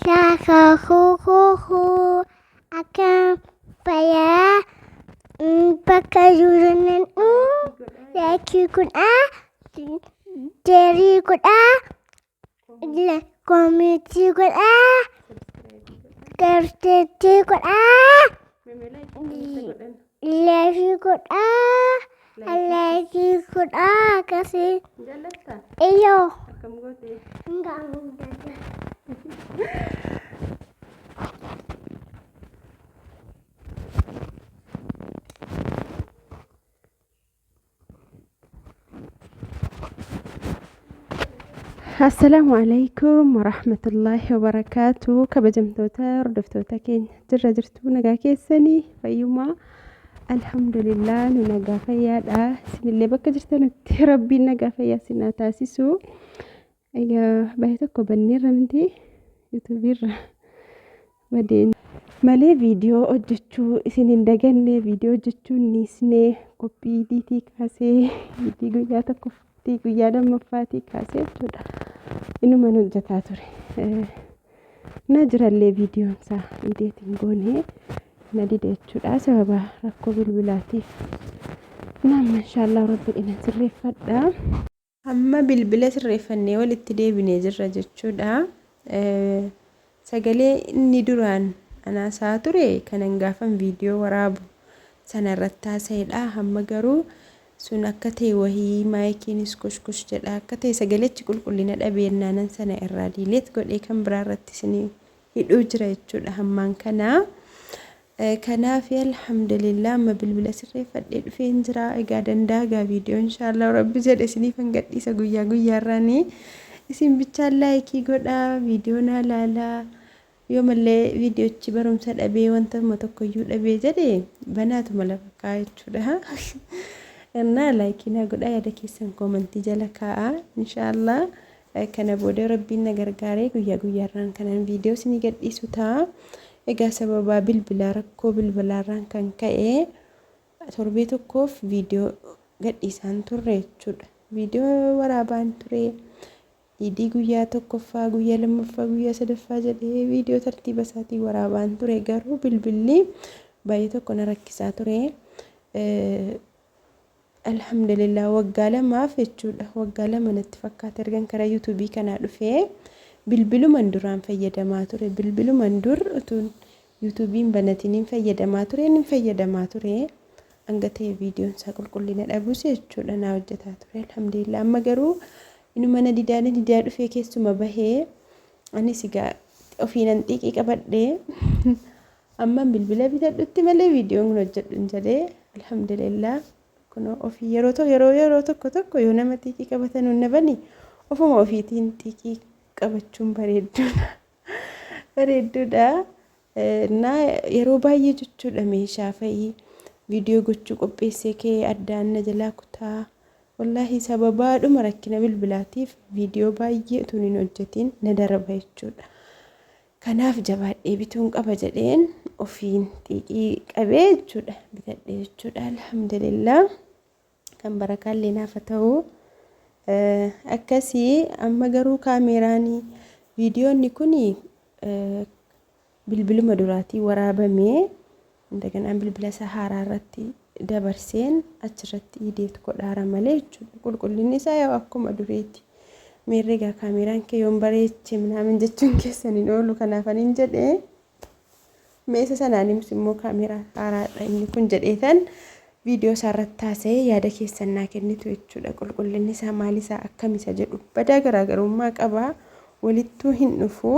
Saakakukuku akkam fayyaa bakka jiru laakii godhaa jeerii godhaa koomitii godhaa garteettii godhaa laafii godhaa laakii godhaa akkasii. Jaallattaa? Iyyoo. Akkam goote? Assalaamu alaikum warahmatullaahi wabarakaatu. Kabajamtoota hordoftoota keenya jirra jirtu nagaa keessanii fayyumaa alhamdulillah nu nagaa fayyaadha. Isinillee bakka jirtanutti rabbiin nagaa fayyaa isin haa taasisu. Egaa baay'ee tokko banneerra miti yuutuubiirra badeen malee viidiyoo hojjechuu isin hin daganne viidiyoo hojjechuu hin dhiisne qophii idiitii kaasee idii guyyaa tokkoffaatii guyyaa lammaffaatii kaasee jechuudha. Inuman hojjetaa ture. Na jirallee viidiyoon isaa idiitiin goone na dide jechuudha sababa rakkoo bilbilaatiif. Nama inshaallah rabbi dhinan sirreeffadha. Amma bilbila sirreeffannee walitti deebinee jirra jechuudha. Sagalee inni duraan anaasaa ture kanan gaafan viidiyoo waraabu sana irratti haasa'edha. Amma garuu sun akka ta'e wahii maayikiinis kushkush jedha akka ta'e sagalechi qulqullina dhabeennaanan sana irraa diileet godhee kan biraa irratti isinii hidhuu jira jechuudha hammaan kana. Kanaaf alhamdulillah amma bilbila sirreeffadhee dhufeen jira. Egaa danda'a egaa viidiyoo inshaallah rabbi jedhe isiniifan gadhiisa guyyaa guyyaarraani. Isin bichaan laayikii godhaa viidiyoo naa laalaa. Yoo mallee viidiyochi barumsa dhabee wantuma tokkoyyuu dhabee jedhe banaatuma lafa kaa'a jechuudha. Innaa laayikii naa godhaa yaada keessan koomantii jala kaa'a inshaallah. Kana booda rabbiin na gargaaree guyyaa guyyaarraan kanan viidiyoo isinii gadhiisu ta'a. Egaa sababaa bilbilaa rakkoo bilbilaarraan kan ka'e torbee tokkoof viidiyoo gadhiisaan turre jechuudha. Viidiyoo waraabaan ture. Iidii guyyaa tokkoffaa, guyyaa lammaffaa, guyyaa sadaffaa jedhee viidiyoo tartiiba isaatiin waraabaan ture. Garuu bilbilli baay'ee tokko na rakkisaa ture. Alhamdulillah waggaa lamaaf jechuudha. Waggaa lama natti fakkaata ergan karaa yuutuubii kanaa dhufee bilbiluman duraan fayyadamaa ture. Bilbiluman dur utuun yuutuubiin banatiniin fayyadamaa ture nin fayyadamaa ture. Hanga ta'e viidiyoon isaa qulqullina dhabus jechuudha naa hojjetaa ture. Alhamdulillah amma garuu inuma na didaa na didaa dhufee keessuma bahee anis egaa ofiinan xiiqii qabadhee Amman bilbila bitadhutti malee viidiyoon kun hojjedhu hin jedhee alhamdulillah kunoo ofii yeroo tokko yeroo yeroo tokko tokko yoo nama xiiqii qabatan hin dhabani ofuma ofiitiin xiiqii qabachuun bareedduudha bareedduudha na yeroo baay'ee jechuudha meeshaa fa'ii viidiyoo gochuu qopheessee kee addaan na jalaa kutaa wallaahi sababaadhuma rakkina bilbilaatiif viidiyoo baay'ee utuun hin hojjetiin na darba jechuudha. Kanaaf jabaadhee bituun qaba jedheen ofiin xiiqii qabee jechuudha bitadhe jechuudha alhamdulillah kan barakaallee naaf haa ta'u akkasii amma garuu kaameeraan viidiyoonni kun bilbiluma duraatii waraabamee indaganaan bilbila isaa haaraa irratti dabarseen achirratti ideet godhaara malee jechuudha. Qulqullinni isaa yoo akkuma duriiti. Meerre egaa kaameeraan kee yoon bareeche minaamin jechuun keessan hin oolu kanaaf anin jedhee meesa sanaan himus immoo kaameeraa haaraadha inni kun jedheetan viidiyoo isaa irratti taasa'ee yaada keessan naa kennitu jechuudha. Qulqullinni isaa maal isaa akkam isa jedhu badaa garaagarummaa qaba walittuu hin dhufu.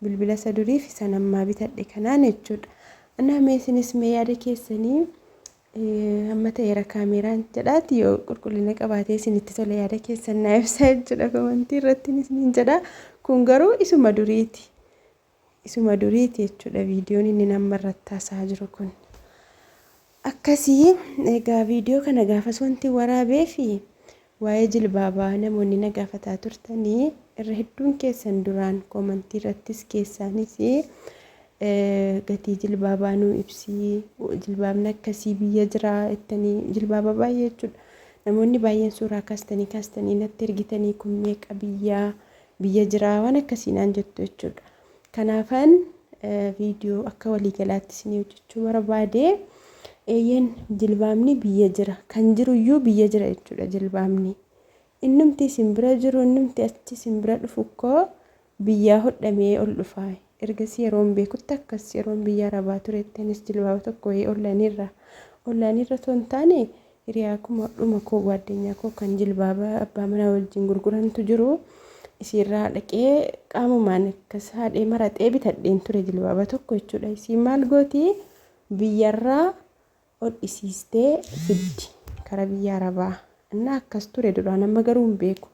Bilbila isa duriif isan ammaa bitadhe kanaan jechuudha. Anaa mee isinis mee yaada keessanii amma ta'eera kaameeraan jedhaati yoo qulqullina qabaatee isinitti tole yaada keessan naa ibsaa jechuudha komantii irratti isiniin jedha. Kun garuu isuma duriiti. Isuma duriiti jechuudha viidiyoon inni amma irratti haasa'aa jiru kun. Akkasii egaa viidiyoo kana gaafas wanti waraabee fi waa'ee jilbaabaa namoonni na gaafataa turtanii irra hedduun keessan duraan koomantii irrattis keessaanis gatii jilbaabaa nuu ibsii jilbaabni akkasii biyya jira jettanii jilbaaba baay'ee jechuudha. Namoonni baay'een suuraa kaastanii kaastanii natti ergitanii kun meeqa biyyaa biyya jira waan akkasii naan jettu jechuudha. Kanaafan viidiyoo akka waliigalaatti isinii hojjechuu barbaade. Eeyyeen jilbaabni biyya jira. Kan jiruyyuu biyya jira jechuudha jilbaabni. Innumti isin bira jiru innumti achi isin bira dhufu koo biyyaa hodhamee ol dhufa. Ergasii yeroon beekutti akkas yeroon biyya arabaa turetti anis jilbaaba tokko wayii ollaanirra. Ollaanirra otoo hin taane hiriyaa kuma dhuma koo gwaaddenyaa koo kan jilbaaba abbaa manaa wajjin gurgurantu jiru. Isiirraa dhaqee qaamumaan akkas haadhee maraxee bitadheen ture jilbaaba tokko jechuudha. Isiin maal gooti biyyarraa hodhisiistee fiddi kara biyya arabaa. Innaa akkas ture duraan amma garuu hin beeku.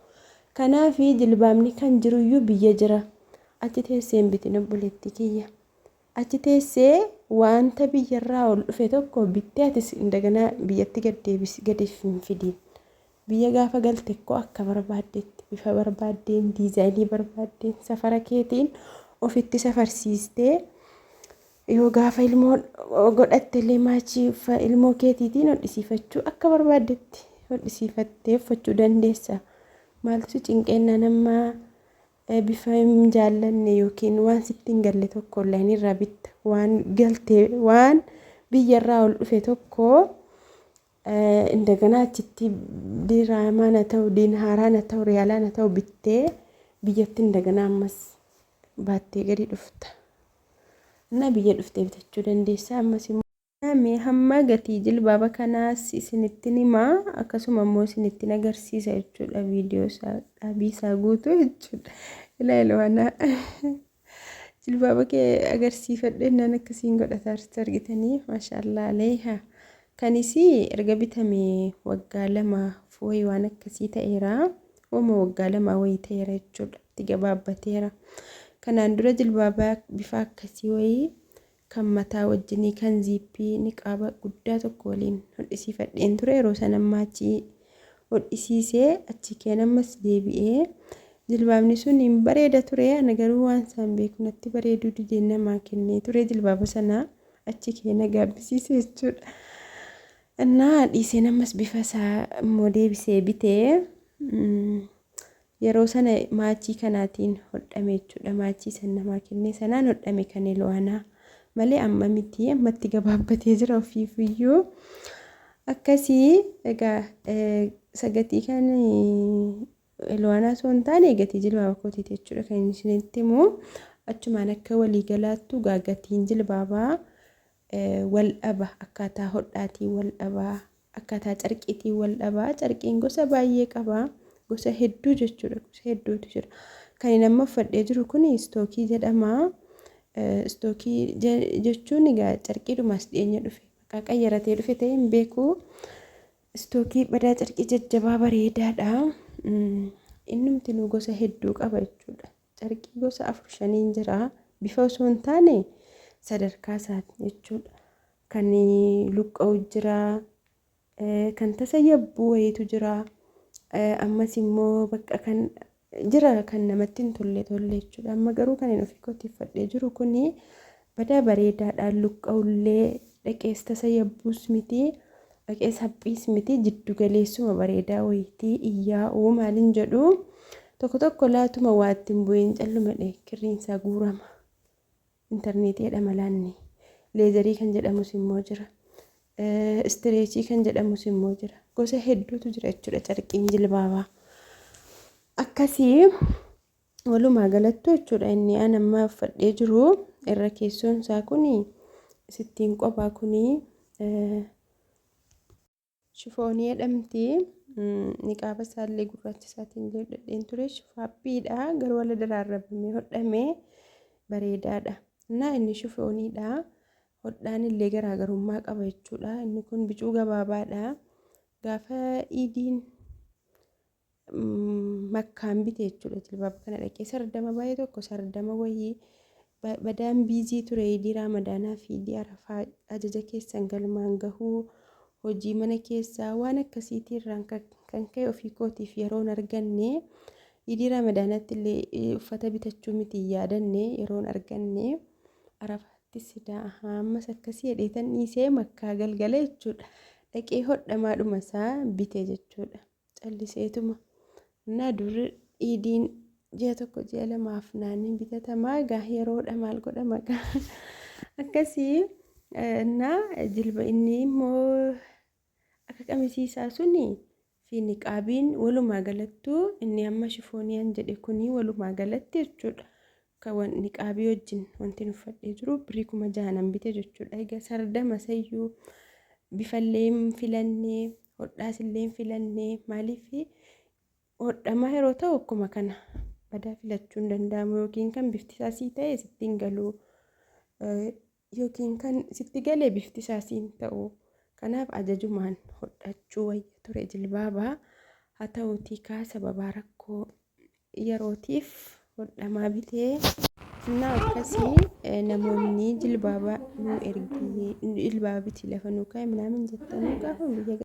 Kanaaf jilbaabni kan jiruyyuu biyya jira. Achi teessee hin bitin obboleettii kiyya. Achi teessee wanta biyyarraa ol dhufe tokko bittee atis indagana biyyatti gad deebisi gadi hin fidiin. Biyya gaafa galte koo akka barbaaddetti bifa barbaaddeen diizaayinii barbaaddeen safara keetiin ofitti safarsiistee yoo gaafa ilmoo godhatte illee maachii ilmoo keetiitiin hodhisiifachuu akka barbaaddetti hodhisiifattee uffachuu dandeessa. Maaltu si cinqeennaan amma bifa hin jaallanne yookiin waan sitti hin galle tokko onlaayinii irraa bitta. Waan galtee waan biyyarraa ol dhufe tokko indaganaa achitti diraamaan haa ta'u diinhaaraan haa ta'u riyaalaan haa ta'u bittee biyyatti indaganaa ammas baattee gadi dhufta. Na biyya dhuftee bitachuu dandeessa ammas immoo. Mee hamma gatii jilbaaba kanaas isinittin hima akkasuma immoo isinittin agarsiisa jechuudha viidiyoo isaa dhaabii isaa guutuu jechuudha. Ilaa ilwaanaa jilbaaba kee agarsiifadhe naan akkasiin godhata arti argitanii maashaallah aleeha. Kanis erga bitame waggaa 2 wayii waan akkasii ta'eera. Wama waggaa 2 wayii ta'eera jechuudha. Itti gabaabbateera. Kanaan dura jilbaaba bifa akkasii wayii kan mataa wajjinii kan ziippii niqaaba guddaa tokko waliin hodhisiifadheen ture yeroo sana maachii hodhisiisee achi keen ammas deebi'ee jilbaabni sun hin bareeda ture ana garuu waan isaan beeku natti bareeduu didee namaa kennee ture jilbaaba sana achi keena gaabbisiise jechuudha. Innaa dhiiseen ammas bifa isaa immoo deebisee bitee Yeroo sana maachii kanaatiin hodhame jechuudha. Maachii san namaa kennee sanaan hodhame kan Elo'anaa malee amma miti. Ammatti gabaabbatee jira ofiifiyyuu. Akkasii egaa sagatii kan Elo'anaa osoo hin taane gatii jilbaaba kootiiti jechuudha kan inni isinitti himu. Achumaan akka waliigalaattu gaa gatiin jilbaabaa wal dhaba akkaataa hodhaatiin wal dhaba akkaataa carqiitiin wal dhaba carqiin gosa baay'ee qaba gosa hedduu jechuudha gosa hedduutu jira kan inni amma uffadhee jiru kun istookii jedhama istookii jechuun egaa carqiidhuma as dhiyeenya dhufe maqaa qayyaratee dhufe ta'e hin beeku istookii badaa carqii jajjabaa bareedaadha innumtinuu gosa hedduu qaba jechuudha Carqii gosa afur shaniin jira. Bifa osoo hin taane sadarkaa isaati jechuudha. Kan luqqa'u jira, kan tasa yabbuu wayiitu jira. Ammas immoo bakka kan jira kan namatti hin tolle tolle jechuudha. Amma garuu kan hin ofii kootii uffadhee jiru kuni badaa bareedaadha. Luqqa'ullee dhaqees tasa yabbuus miti. Dhaqees haphiis miti jiddu galeessuma bareedaa wayiitii iyyaa'uu maalin jedhu tokko tokko laatuma waa itti hin bu'iin calluma dhe kirriin isaa guurama. Intarneetii jedhama laanni. Leezarii kan jedhamus immoo jira. Istireechii kan jedhamus immoo jira. Gosa hedduutu jira jechuudha carqiin jilbaabaa. Akkasii walumaa galattu jechuudha inni an amma uffadhee jiru irra keessoon isaa kuni sittiin qophaa kuni shifoonii jedhamti. Niqaaba isaallee gurraacha isaatiin illee hodhadheen ture. Shifaappiidha garuu wala daraarrabamee hodhame bareedaadha. Innaa inni shifooniidha. Hodhaan illee garaagarummaa qaba jechuudha. Inni kun bicuu gabaabaadha. Gaafa iidiin Makkaan bite jechuudha jilbaaba kana dhaqee sardama baay'ee tokko sardama wayii badaan biizii ture iidii raamadaanaa fi iidii arafaa ajaja keessan galmaan gahuu hojii mana keessaa waan akkasiitii irraan kan ka'e ofii kootiif yeroon arganne iidii raamadaanaatti illee uffata bitachuu miti hin yaadanne yeroon arganne arafaatti sidaa ammas akkasii jedheetan dhiisee makkaa galgala jechuudha dhaqee hodhamaadhuma isaa bite jechuudha. Calliseetuma. Innaa dur iidiin Ji'a tokko ji'a lamaaf naannin bitatamaa egaa yeroodha maal godhama egaa akkasii na jilba inni immoo akka qamisii isaa suni fi niqaabiin walumaa galattuu inni amma shifooniyaan jedhe kuni walumaa galatti jechuudha. Kan niqaabii wajjin wanti uffadhee jiru birrii 6000 nan bite jechuudha. Egaa sardama sayyuu bifallee hin filannee hodhaas illee hin filannee maaliif hodhamaa yeroo ta'u akkuma kana badaa filachuu hin danda'amu yookiin kan bifti isaa sii ta'e sitti hin galu yookiin kan sitti galee bifti isaa sii hin ta'u. Kanaaf ajajumaan hodhachuu wayya ture jilbaabaa haa ta'uutii kaa sababaa rakkoo yerootiif hodhamaa bitee. Innaa akkasii namoonni jilbaaba nu ergi jilbaaba biti lafa nu kaa'e minaamin jettanii gaafa biyya.